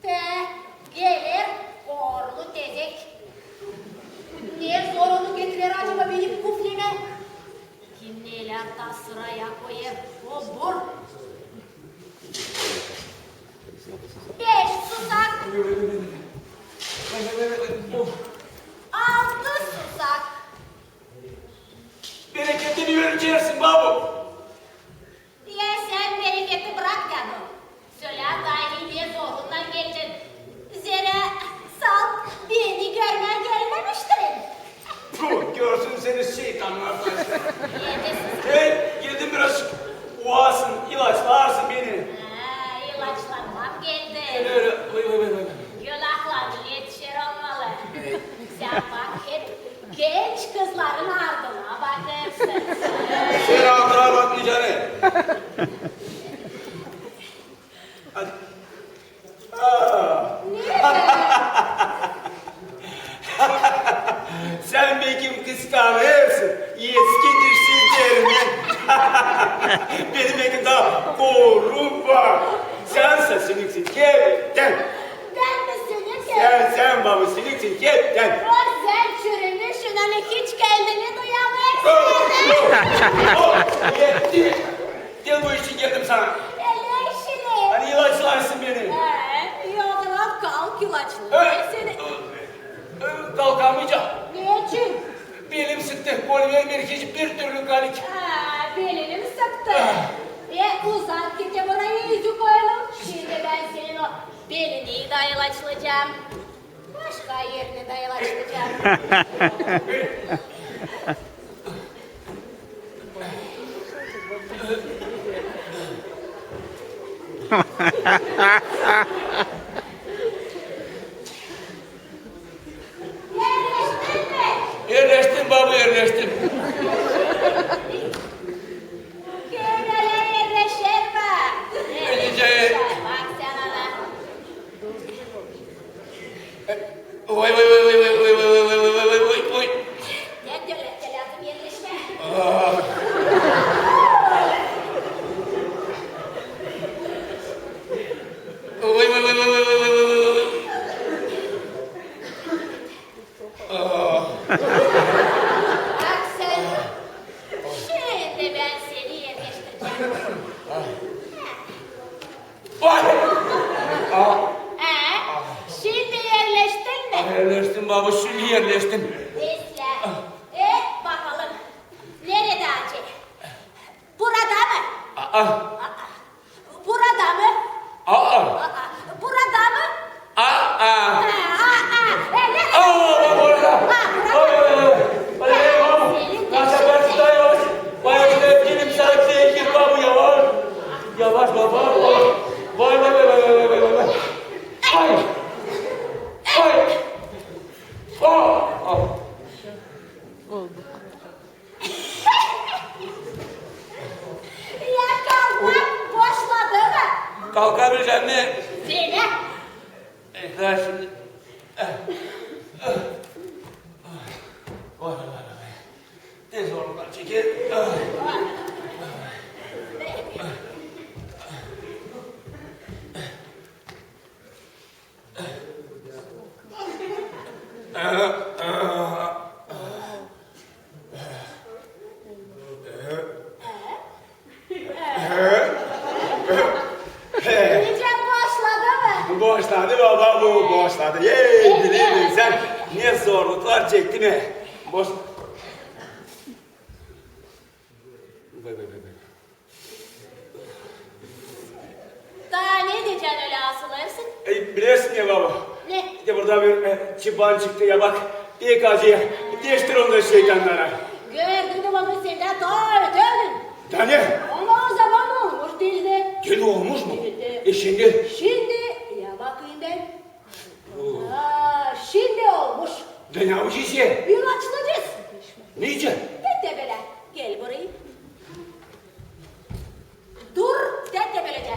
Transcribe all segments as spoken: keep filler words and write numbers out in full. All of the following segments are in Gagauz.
Te geler korlu tezek. Ne zor onu getirer acaba benim kuflemä? Kim nelär taa sıraya koyêr, obur. Beş susak. Altı susak. Bereketi mi ölçersin, babu? Ya sän bereketi brak, dädu. Sölä taa, ne zorunnan geldin. Zerä salt beni görmää gelmämiştirin. Görsün seni şeytanlar. Neredäsin? Hey, geldim biraz. Uasın, ilaçlarsın beni. Ha, ilaçlanmaa geldin. Ölä, ölä. Vay, vay, vay, vay. Gülahlar etişer olmalı. Sän bak, hep genç kızların ardına bakêrsın. Sän ardına bakmayacan. Hadi. Aa! Sän bekim kıskanêrsın eski dişsizlerini. Benim bekim taa korum var. Sän sä sünüksin, gel, gel. Bän mi sünükim? Sän, sän, babu, sünüksin, gel, gel. O sän çürümüşsün, ani hiç kendini duyamêêrsın. Yok, yok, yok, yetti. Gel, bu için geldim sana. Ölä işini. Ani ilaçlarsın beni. Ee, ya da kalk ilaçlayım seni. Kalkamayacam. Neçin? Belim sıktı. Polivermir hiç bir türlü kalik. Ha, belini mi sıktı? E, uzat ki te burayı, üzük oylum. Şindi bän senin o belini dä ilaçlayacam. Başka erini dä ilaçlayacam. Erleştin mi? Erleştim, babu, erleştim. Kim ölä erleşer mi? Erleşer. Bak sän ana. Vay, vay, vay. Ne diyor, lazım erleşmää. Aa. Vay, vay, vay. Aa. Bak sän, şindi bän seni erleştirecäm. Vay! Aa! Ee, şindi erleştin mi? Aa, erleştim, babu, şindi erleştim. Neysä. E, bakalım. Neredä acaba? Burada mı? Aa! Aa. Burada mı? Aa! Aa. Burada mı? Aa! Aa, aa. Öyle. Aa, bak orada. Ha, burada. Ay, ay, ay. Ay, ay, ay. Senin de nasıl kaçtı da yavaş? Vay, vay, vay, gelin sana bir şey ekip var bu, yavaş. Yavaş, baba. Vay, vay, vay. Ay. Ay. Aa! Aa! Ya kalkmak boşladı mı? Kalkamayacam ne? Seni. E, daha şimdi. Vay, vay, vay, vay. Ne zorluklar çeker. Nicä, boşladı mı? Boşladı, baba, bu boşladı. Ey, bilirsin sän, ne zorluklar çektim, he. Boş... Vay, vay, vay, vay. Taa ne deycän ölä asılêrsın? E, bilersin ne, baba? Ne? İştä burada bir, e, çıban çıktı ya, bak. Pek acı. Deştir onu da şeytannara. Gördün mü, baba, sendä taa ötedin. Taa ne? Ama o zaman olmuş diildi. Diil, olmuş mu? Diildi. E, şindi? Şindi, ya bakayım bän. Aa, şindi olmuş. Da ne yapacez? İlaçlayacez. Nicä? Tetebelä, gel burayı. Dur, tetebelä dä.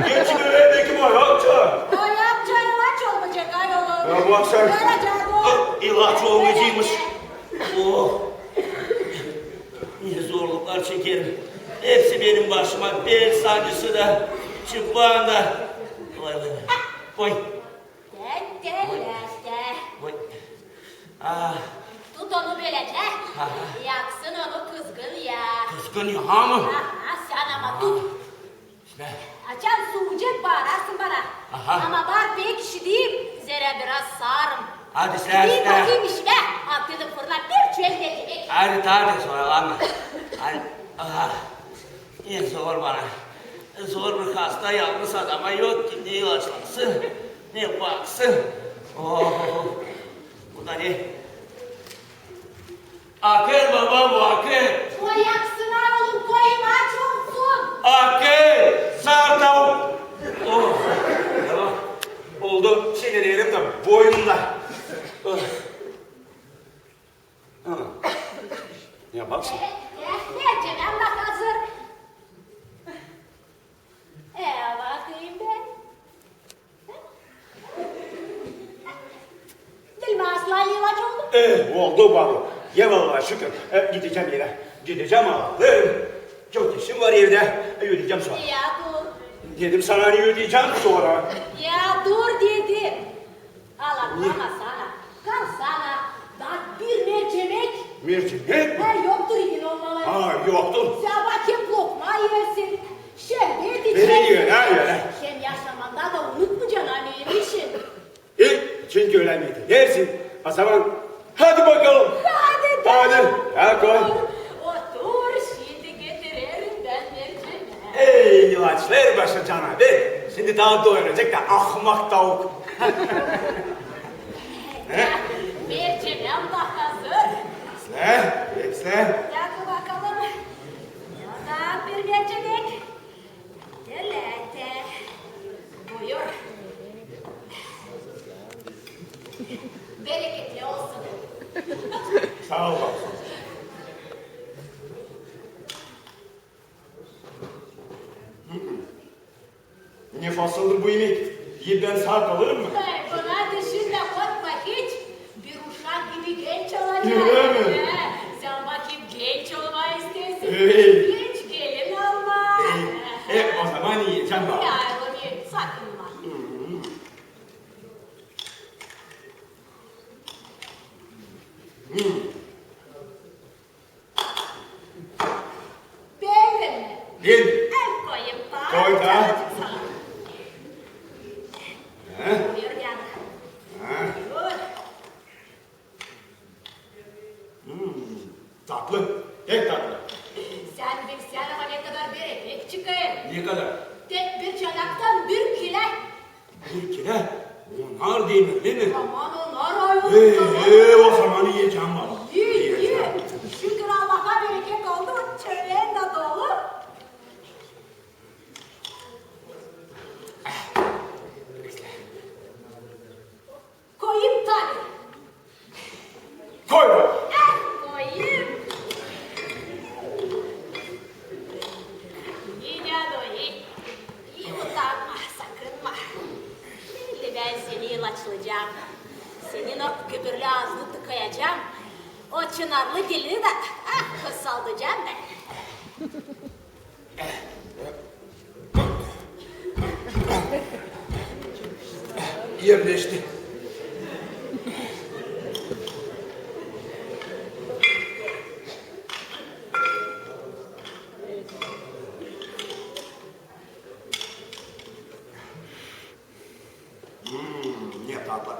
Geçin ölä, bekim ayakça. Ayakça ilaç olmayacek, ayol. Ya bak sän. Ölecek o. İlaç olmayaceymış. Oh. Ne zorluklar çekerim. Hepsi benim Başıma bel sancısı da, çıpan da. Vay, vay, vay. Vay. Te, te, te, te. Vay. Ah. Tut onu bölä, te. Aha. Yaksın onu kızgın yaaha. Kızgın yaaha mı? Aha, sän ama tut. Açan suuyacek, baararsın bana. Aha. Ama bar pek işidiyim, zerä biraz saarım. Hadi sän, gideyim bakayım işimä, atayım fırına bir çömlek. Hadi, hadi, soralanma. Hadi, aha. Ne zor bana. Zor bir hasta, yalnız adama yok ki ne ilaçlasın, ne baksın. Oh, bu da ne? Akır, baba, bu akır. Koy yaksın, oolum, koyum aç olsun. Akır, sar tavuk. Oh, tamam. Oldu, şindi deerim da boyunda. Oh. Ha. Ya bak şindi. Eh, eh, mercimää hazır. E, bakayım bän. Dilmä aslan ilaç oldu. E, oldu, baba. Evallah, şükür. E, gidecäm evä. Gidecäm, alacam. Çok işim var evdä. E, ödeyecäm sora. Ya dur. Dedim sana, ödeyecäm sora. Ya dur dedim. Alacam sana. Kalsana, da bir mercimek. Mercimek mi? Ha, yoktur idim olmalı. Ha, yoktur. Sän bak, hem lokma ersin, şerbet içersin. Öyle diyor, ha, öyle. Hem yaşamanda da unutmayacan ameelişin. E, çünkü ölä mi dersin, o zaman hadi bakalım. Hadi, hadi. Hadi, ya koy. Otur, şindi getirerim bän mercimeyi. Ey, ilaçlar başı cana, be. Şindi taa doyuracek da ahmak tavuk. Mercimää da hazır. Sä, sä. Hadi bakalım. O da bir mercimek. Te, te. Buyur. Bereketli olsun. Saa ol, baba. Ne fasıldır bu imek? Yiyip bän saa kalırım mı? Hey, buna düşünmä, korkma hiç. Bir uşak gibi genç olacek. Ölä mi? He, sän bak, hep genç olmaa isteersin. Hey. Genç gelin olmaa. Hey, e, o zaman iyecäm, baba. Ya, onu sakınma. Beendin mi? Beendi. Hem koyayım da. Koy da. He? Buyur, canım. He? Buyur. Hmm, tatlı. Pek tatlı. Sän bilsän ama ne kadar bereket çıkêr. Ne kadar? Tek bir çanaktan bir kilä. Bir kilä? Onnar demirli mi? Aman, onnar ayol. Ee, ee, o zaman iyecäm, baba. İi, ii. Şükür Allaha, bereket oldu. Çölän dä dolu. Koyayım tabii. Koy baba. Eh, koyayım. İi, dädu, ii. İi, utanma, sakınma. Şindi bän seni ilaçlayacam. Senin o gübürlü aazını tıkayacam. O çınarlı dilini dä, ah, kısaldacam bän. Erleşti. Hmm, ne tatlı.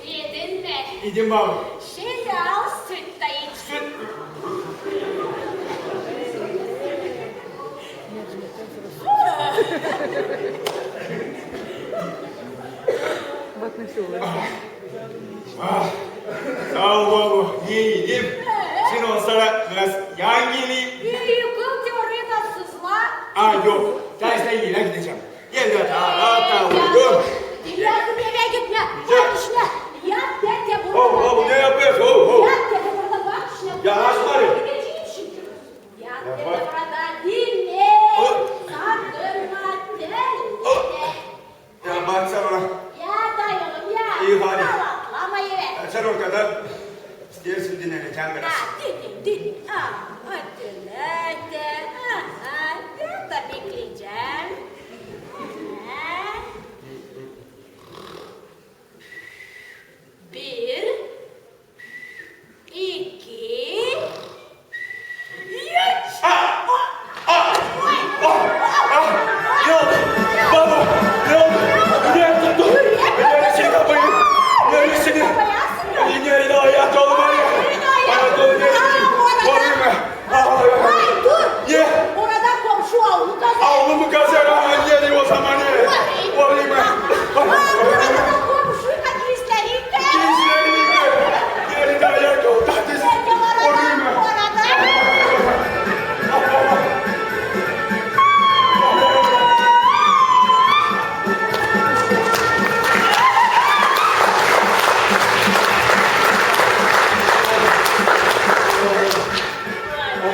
İdin mi? İdim, baba. Şindi al, süt dä iç. Süt. Bak nasıl oluyor. Ah, saa ol, baba. Ne idim? Şindi olsa da biraz yan geleyim. Yıkıl, teorina sızla. A, yok. Taa islää erä gidecäm. Gel, gel, taa, taa, taa, dur. Yat, evä gitmä. Bak işinä. Yat, yat, yat. Ho, ho, ne yapêrsın? Ho, ho. Yat, yat, burada bak işinä. Ya, aç bari. Gidecäm şindi. Yat, yat, burada dinle. Sakınma, dinle. Ya, baksana. Ya, dayanım, ya. İi, hadi. Alatlamayı ver. Açan o kadar isteersin dinä. Dedim, dedim. Aa, hatırladı. Aha, bän dä bekleyecäm. Aha. Bir, iki, üç. Ne oldu? Babo, ne oldu? Nürä tuttun? Neresin kapıyı? Neresin? Neredä ayat oldu bana? Ayat oldu, neresin? Ay, dur! Ne? Orada komşu avlu kazêr. Avlu mu kazêr? Aa, ne o zaman, ne? Orayı mı? Aa, orada da komşuyla gizlenin. Gizlenin mi? Neredä ayat oldu? Orayı mı? Orada. Vay, vay,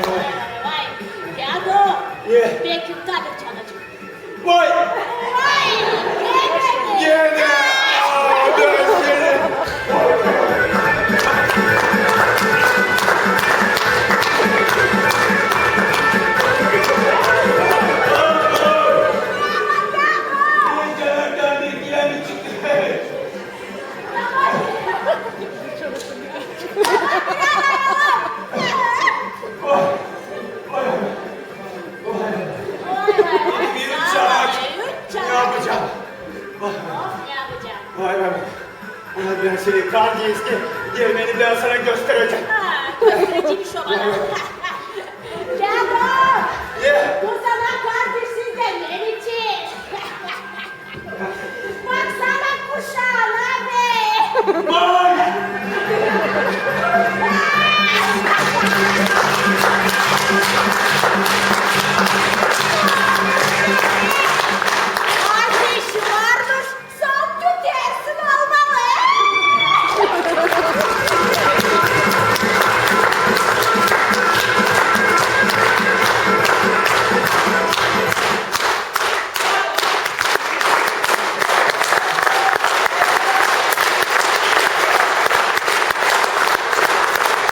vay, vay. Dädu, ne? Pek tadı çanacık. Vay! Vay, ne, ne, ne? Genä! Aa, bän seni! Vay, vay, vay. Vay, vay, vay. Vay, vay, vay. Üç çanak. Üç çanak. Ne yapacam? Vay, vay. Of, ne yapacam? Vay, vay, vay. Ana, bän seni, kardeşim, gelmeni bän sana gösterecäm.